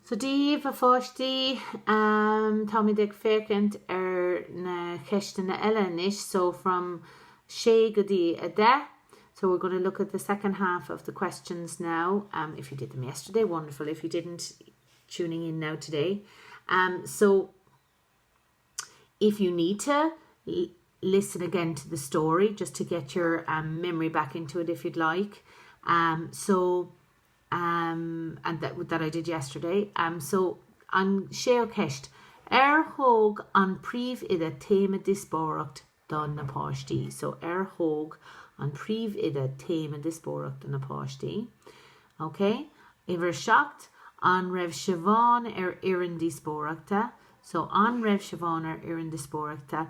So Dia daoibh, a pháistí, táimid ag féachaint ar na ceisteanna eile anois, so from sé go dtí a deich, so we're going to look at the second half of the questions now, if you did them yesterday, wonderful, if you didn't, tuning in now today. So if you need to, listen again to the story just to get your memory back into it if you'd like. So um, and that, that I did yesterday. Um, so an séú ceist, ar thóg an príomhoide téama díospóireacht do na páistí? So ar thóg an príomhoide téama díospóireacht do na páistí? Ok? Uimhir 7, an raibh Siobhán ar fhoireann díospóireachta? So an raibh Siobhán ar fhoireann díospóireachta?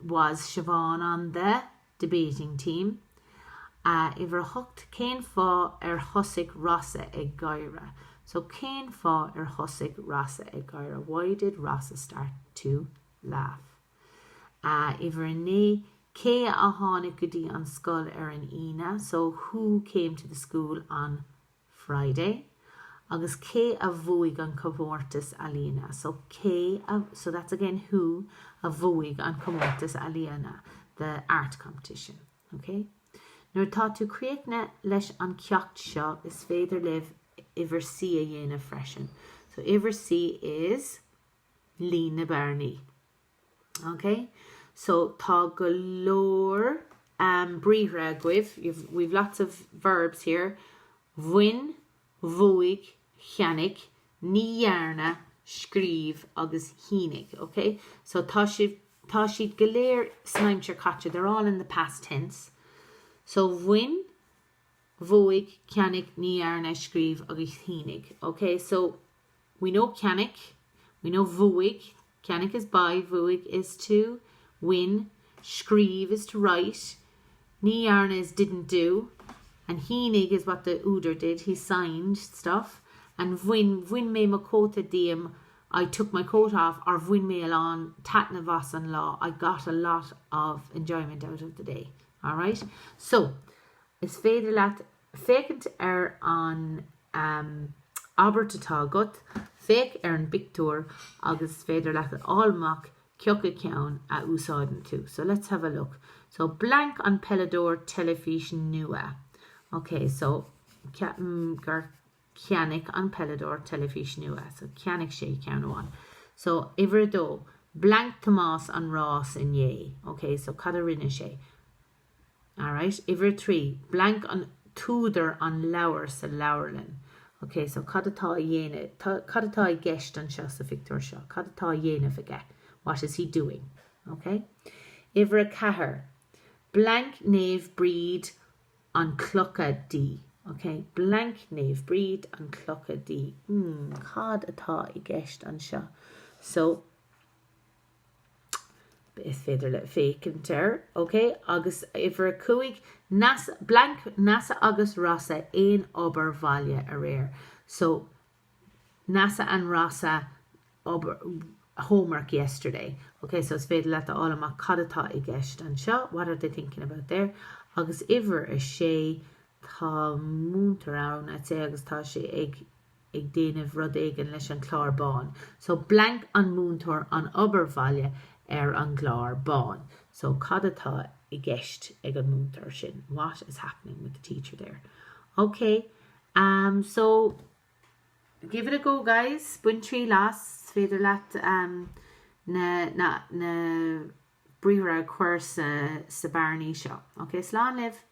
Was Siobhán on the debating team? Uimhir 8, Cén fáth ar thosaigh Rossa ag gáire? So cén fáth ar thosaigh Rossa ag gáire? Why did Rossa start to laugh? Uimhir 9, Cé a tháinig go dtí an scoil ar an Aoine? So who came to the school on Friday agus cé a bhuaigh an comórtas ealaíne? So cé a, so that's again who a bhuaigh an comórtas ealaíne, the art competition. Ok? Nuair atá tú críochnaithe leis an ceacht seo is féidir libh uimhir C a dhéanamh freisin. So uimhir C is líon na bearnaí. Ok? So tá go leor um, briathra agaibh. You've, we've lots of verbs here. Bhain, bhuaigh, cheannaigh, ní dhearna, scríobh agus shínigh. Ok? So tá sibh tá siad go léir san aimsir chaite. They're all in the past tense. So bhain, bhuaigh, cheannaigh, ní dhearna, scríobh agus shínigh. Ok? So we know cheannaigh, we know bhuaigh, cheannaigh is buy, bhuaigh is to win, scríobh is to write, ní dhearna is didn't do, and shínigh is what the údar did, he signed stuff, and bhain, bhain mé mo chóta díom, I took my coat off, or bhain mé a lán taitneamh as an lá, I got a lot of enjoyment out of the day. Alright? So, is féidir leat féachaint ar an abairt atá agat, féach ar an bpictiúr agus is féidir leat a fháil amach cé acu ceann a úsáideann tú. So let's have a look. So blank an peileadóir teilifís nua. Ok, so ceapaim gur cheannaigh an peileadóir teilifís nua. So cheannaigh sé ceann amháin. So uimhir a dó, blank Tomás an rás inné. Ok, so cad a rinne sé? Alright, uimhir a 3, blank an t-údar an leabhar sa leabharlann. Ok, so cad atá a dhéanamh, cad atá i gceist anseo sa phictiúr seo? Cad atá a dhéanamh aige? What is he doing? Ok. Uimhir a 4, blank Naomh Bríd an clocha di. Ok, blank Naomh Bríd an clocha di. Hmm, cad atá i gceist anseo? So, Is féidir leat féachaint air, ok? Agus uimhir a 5, Neasa, blank Neasa agus Rossa aon obair bhaile aréir. So, Neasa and Rossa obair, homework yesterday. Ok, so is féidir leat a fháil amach cad atá i gceist anseo, what are they thinking about there? Agus uimhir a 6, tá múinteoir ann, I'd say, agus tá sé ag ag déanamh rud éigin leis an chlár bán. So blank an múinteoir an obair bhaile ar an gclár bán. So cad atá i gceist ag an múinteoir sin? What is happening with the teacher there? Ok, um, so give it a go guys. Bain triail as, is féidir leat um, na, na, na briathra a chur sa, sa bearnaí seo. Ok, slán libh!